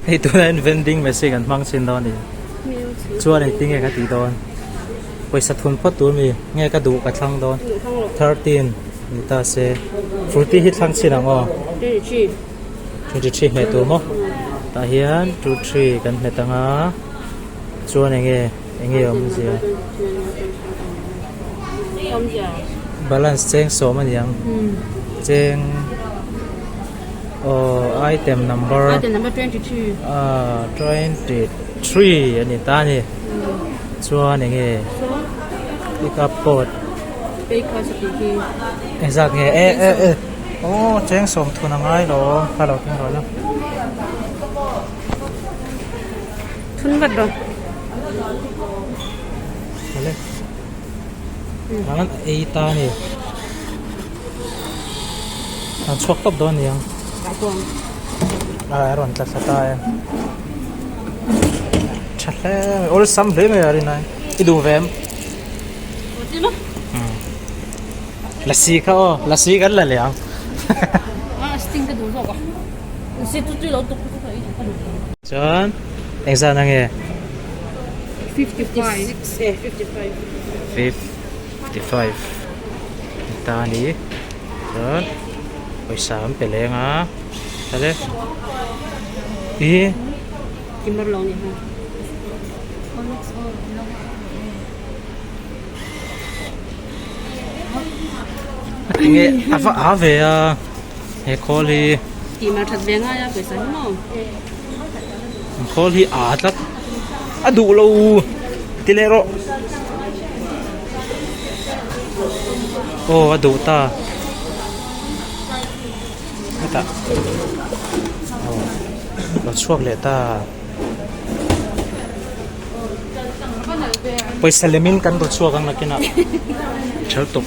Hei tunah hian vending machine an hmang chhin dawn a ni. Chuan engtin nge ka tih dawn? Pawisa thun phawt tur mi nge ka duh ka thlang dawn? 13 ni ta se. Frooti hi thlang chhin ang aw. 23 hmeh tur maw? Tah hian 23 kan hmet ang a. Chuan enge enge awmzia? Balance cheng sawm a ni ang. Cheng aw item number Item number 23. Ah 23 a ni ta a ni. Chuan enge pick up code. Pay cash a tih khi. Engzat nge e e e aw cheng sawm thun a ngai lo kha lo keng rawh la. Thun vat rawh. Awle. An ei ta a ni. An chhuak tawp dawn aniang. A rawn tla thla ta e. Tha hle mai awlsam hle mai a rin ai. I duh ve em? Lasi kha aw lasi kan la leh ang. Chuan engzat ange? 55 55 55 ta a ni chuan pawisa an pe leng a tlale ih enge a va a ve a he khawl hi khawl hi a tlat a duh lo ti leh rawh aw a duh ta hetah aw lo chhuak leh ta pawisa lemin kan rawn chhuak ang nakinah ther tawp.